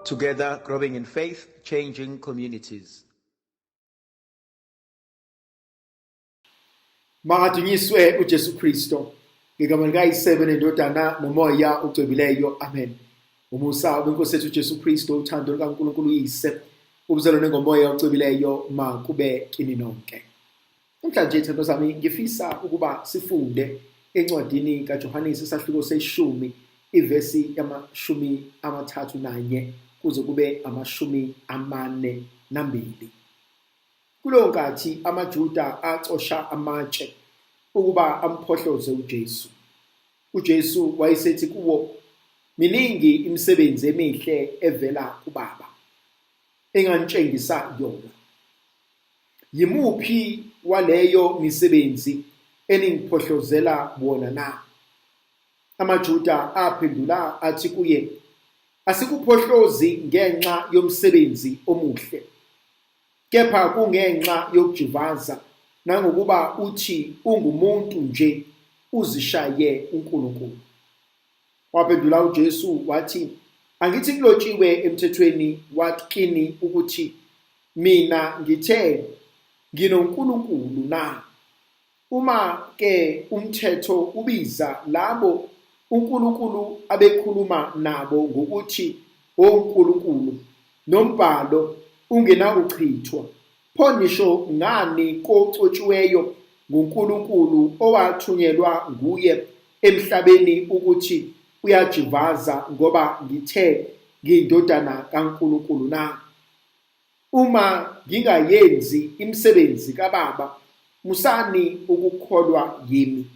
Together, growing in faith, changing communities. Makadunyiswe uJesu Kristo ngegama likaYise nendodana nomoya ocwebileyo. Amen. Umusa wenkosi yethu uJesu Kristo, uthando lukaNkulunkulu uYise, ubuzalwane ngomoya ocwebileyo makube kini nonke. Namhlanje thando zami ngifisa ukuba sifunde encwadini kaJohanisi isahluko seshumi ivesi yama-31 kuze kube ama-42. Kuleyo nkathi amaJuda acosha amatshe ukuba amphohloze uJesu. UJesu wayesethi kuwo, miningi imisebenzi emihle evela kuBaba enganitshengisa yona. Yimuphi waleyo misebenzi eningiphohlozela wona na? AmaJuda aphendula athi kuye, asikuphohlozi ngenxa yomsebenzi omuhle, kepha kungenxa yokujivaza nangokuba uthi ungumuntu nje uzishaye uNkulunkulu. Waphendula uJesu wathi, angithi kulotshiwe emthethweni wakini ukuthi mina ngithe nginoNkulunkulu na? Uma ke umthetho ubiza labo uNkulunkulu abekhuluma nabo ngokuthi onkulunkulu, nombhalo ungenakuchithwa, pho nisho ngani kocotshiweyo nguNkulunkulu owathunyelwa nguye emhlabeni ukuthi uyajivaza ngoba ngithe ngiyindodana kaNkulunkulu na? Uma ngingayenzi imisebenzi kaBaba, musani ukukholwa yimi.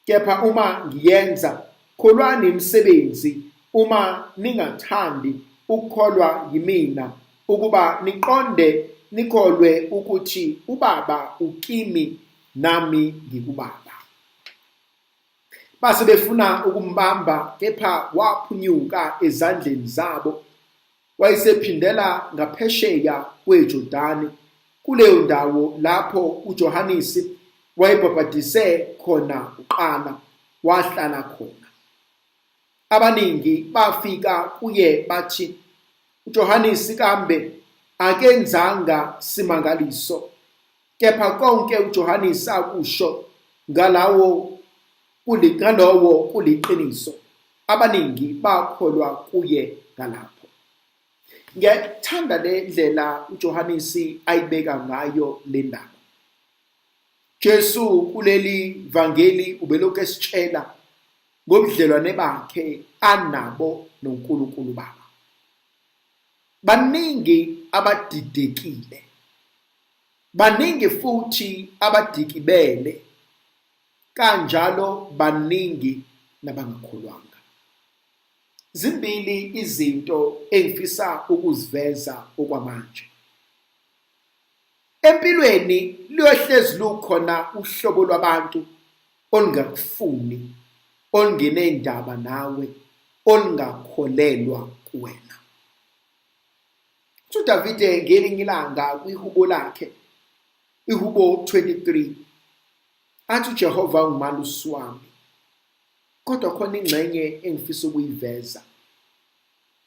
Kepha uma ngiyenza, kholwani imisebenzi, uma ningathandi ukukholwa yimina, ukuba niqonde nikholwe ukuthi uBaba ukimi nami ngikuBaba. Base befuna ukumbamba, kepha waphunyuka ezandleni zabo, wayesephindela ngaphesheya kweJordani kuleyo ndawo lapho uJohanisi wayebhabhadise khona kuqala, wahlala khona. Abaningi bafika kuye bathi, uJohanisi kambe akenzanga simangaliso, kepha konke uJohanisi akusho ngalawo ngalowo kuliqiniso. Abaningi bakholwa kuye ngalapho. Ngiyathanda le ndlela uJohanisi ayibeka ngayo le ndaba. Jesu kuleli vangeli ubelokhu esitshela ngobudlelwane bakhe anabo noNkulunkulu Baba. Baningi abadidekile, baningi futhi abadikibele, kanjalo baningi nabangakholwanga. Zimbili izinto engifisa ukuziveza okwamanje. Empilweni luyohlezi lukhona uhlobo lwabantu olungakufuni, olungenendaba nawe, olungakholelwa kuwena. UDavide ngelinye ilanga kwihubo lakhe, ihubo 23, athi uJehova ungumalusi wami, kodwa khona ingxenye engifisa ukuyiveza.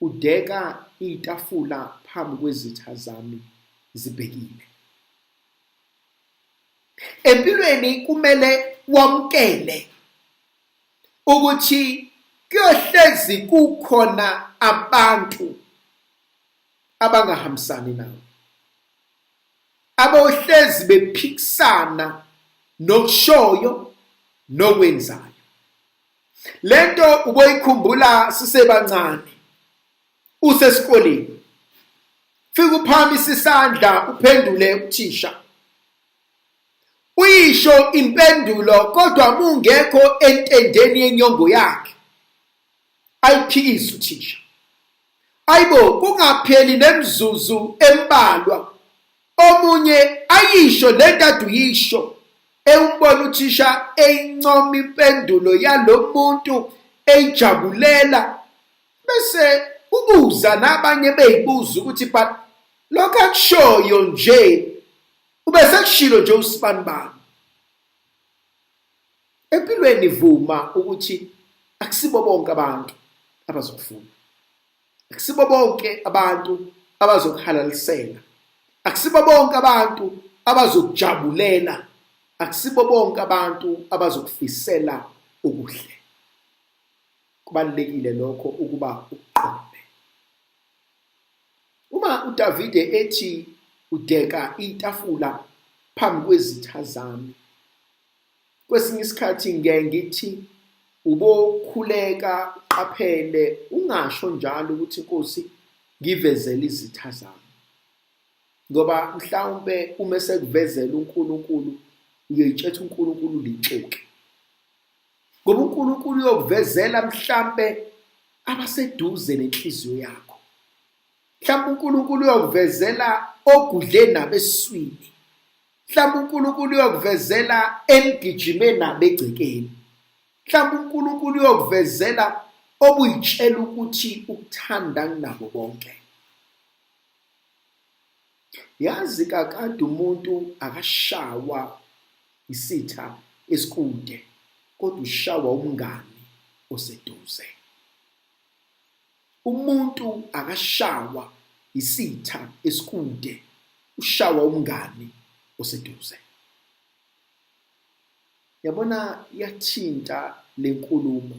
Udeka itafula phambi kwezitha zami zibhekile. Empilweni kumele wamukele ukuthi kuyohlezi kukhona abantu abangahambisani nawe, abohlezi bephikisana nokushoyo nokwenzayo. Lento uboyikhumbula sisebancane, usesikoleni, fika uphakamisa isandla uphendule uthisha, uyisho impendulo kodwa mungekho entendeni yenyongo yakhe, ayiphikise uthisha. Ayibo, kungapheli nemizuzu embalwa, omunye ayisho lento ade uyisho, ewumbona uthisha eyincoma impendulo yalo muntu, eyijabulela, bese ubuza nabanye beyibuza ukuthi but lokho akushoyo nje ubesekushilo nje usibanibani. Empilweni vuma ukuthi akusibo bonke abantu abazokufuna. Akusibo bonke abantu abazokuhalalisela. Akusibo bonke abantu abazokujabulela. Akusibo bonke abantu abazokufisela okuhle. Kubalulekile lokho ukuba ukuqonde. Uma uDavide ethi udeka itafula phambi kwezitha zami, kwesinye isikhathi ngiyaye ngithi ubokhuleka uqaphele ungasho njalo ukuthi inkosi ngivezele izitha zami ngoba mhlawumbe uma sekuvezela uNkulunkulu uyoyitshetha uNkulunkulu lixoki ngoba uNkulunkulu uyokuvezela mhlambe abaseduze nenhliziyo yakho mhlawumbe uNkulunkulu uyokuvezela ogudle nabeswini mhlawumbe uNkulunkulu uyokuvezela enigijime nabo egcekeni mhlawumbe uNkulunkulu uyokuvezela obuyitshela ukuthi ukuthanda kunabo bonke yazi kakade umuntu akashawa isitha esikude kodwa ushawa umngani oseduze Umuntu akashawa isitha esikude, ushawa umngani oseduze. Yabona yathinta lenkulumo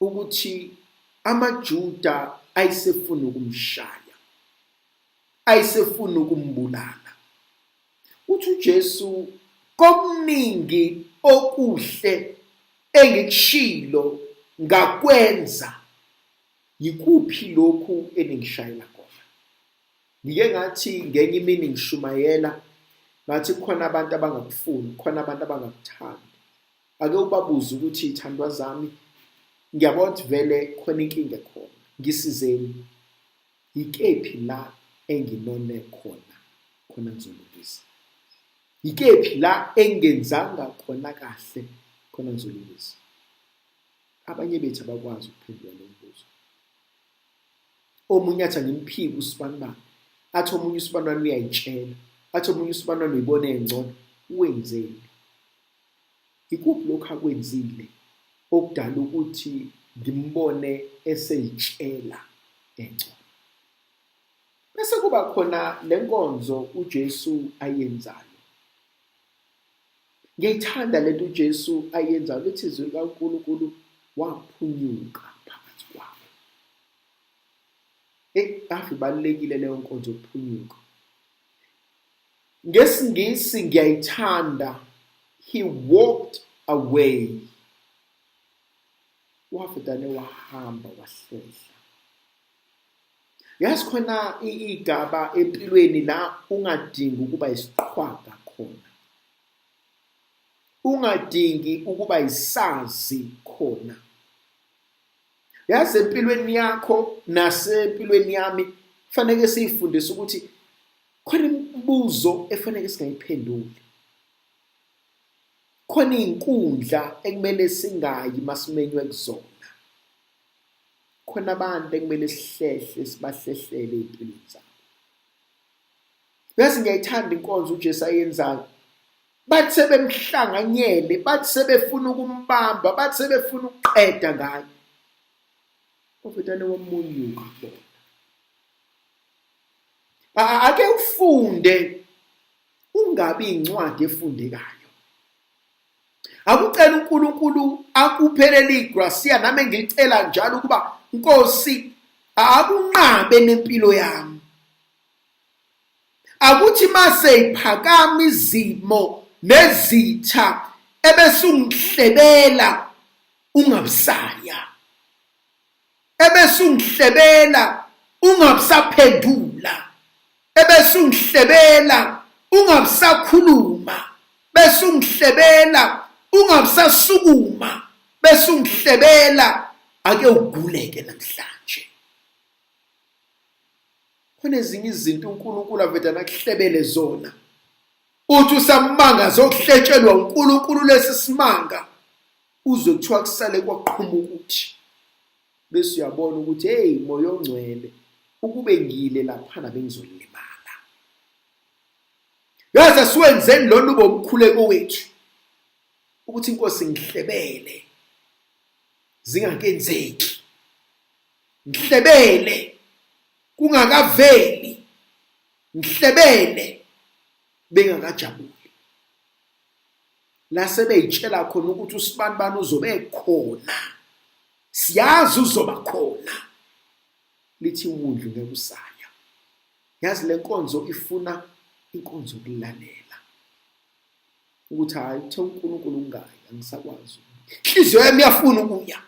ukuthi amaJuda ayesefuna ukumshaya, ayesefuna ukumbulala. Uthi uJesu kokuningi okuhle engikushilo ngakwenza yikuphi lokhu eningishayela kona ngike ngathi ngenye imini ngishumayela ngathi kukhona abantu abangakufuni kukhona abantu abangakuthandi ake ubabuze ukuthi thandwa zami ngiyabona ukuthi vele khona inkinga ekhona ngisizeni yikephi la enginone khona khona ngizolungisa yikephi la engenzanga khona kahle khona ngizolungisa abanye bethu abakwazi ukuphendula lo mbuzo omunye athi angimphiki usibanibani athi omunye usibanibani uyayitshela athi omunye usibanibani uyibona engcono wenzeni ikuphi lokhu akwenzile okudala ukuthi ngimbone eseyitshela engcono bese kuba khona lenkonzo uJesu ayenzayo ngiyayithanda lento uJesu ayenzayo lithi izwi likaNkulunkulu waphunyuka phakathi kwabo eyi ave ibalulekile leyo nkonzo yokuphunyuka NgesiNgisi ngiyayithanda he walked away. Wavele wahamba wahlehla. Yazi khona igaba empilweni la ungadingi ukuba isiqhwaga khona. Ungadingi ukuba isazi khona. Yazi empilweni yakho nasempilweni yami kufanele siyifundise ukuthi khona imibuzo efanele singayiphenduli khona iy'nkundla ekumele singayi masimenywe kuzona khona abantu ekumele sihlehle sibahlehlele ey'mpilweni zabo yazi ngiyayithanda inkonzo uJesu ayenzayo bathi sebemhlanganyele bathi sebefuna ukumbamba bathi sebefuna ukuqeda ngaye uvetane womunyuka kubona Ake ufunde ungabi incwadi efundekayo. Akucela uNkulunkulu akuphe leli gracia nami engilicela njalo ukuba Nkosi akunqabe nempilo yami. Akuthi mase iphakama izimo nezitha ebese ungihlebela ungabusaya. Ebese ungihlebela ungabusaphendula ebese ungihlebela ungabusakhuluma bese ungihlebela ungabusasukuma bese ungihlebela ake uguleke namhlanje khona ezinye izinto uNkulunkulu avedana akuhlebele zona uthi usamanga zokuhletshelwa uNkulunkulu lesi simanga uzwe kuthiwa kusale kwaqhuma ukuthi bese uyabona ukuthi hey moya ongcwele ukube ngile laphana bengizolimala yazi asiwenzeni lona ube umkhuleko wethu ukuthi inkosi ngihlebele zingakenzeki Ngihlebele kungakaveli, ngihlebele bengakajabuli. La sebeyitshela khona ukuthi usibanibani uzobe khona, siyazi uzoba khona, lithi iwundlu ngeke usaya. Yazi le nkonzo ifuna inkonzo yokulalela ukuthi hhayi, kuthe uNkulunkulu ungayi, angisakwazi, inhliziyo yami iyafuna ukuya,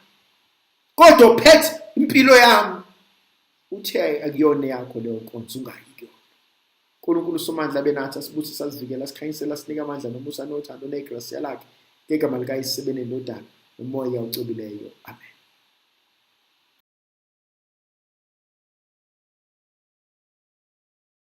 kodwa uphethe impilo yami, uthe akuyona yakho leyo nkonzo, ungayi kuyona. uNkulunkulu uSomandla abe nathi, asibusise, asivikele, asikhanyisele, asinike amandla nomusa nothando negrasiya lakhe, ngegama likaYise benendodana uMoya ocwebileyo. Amen.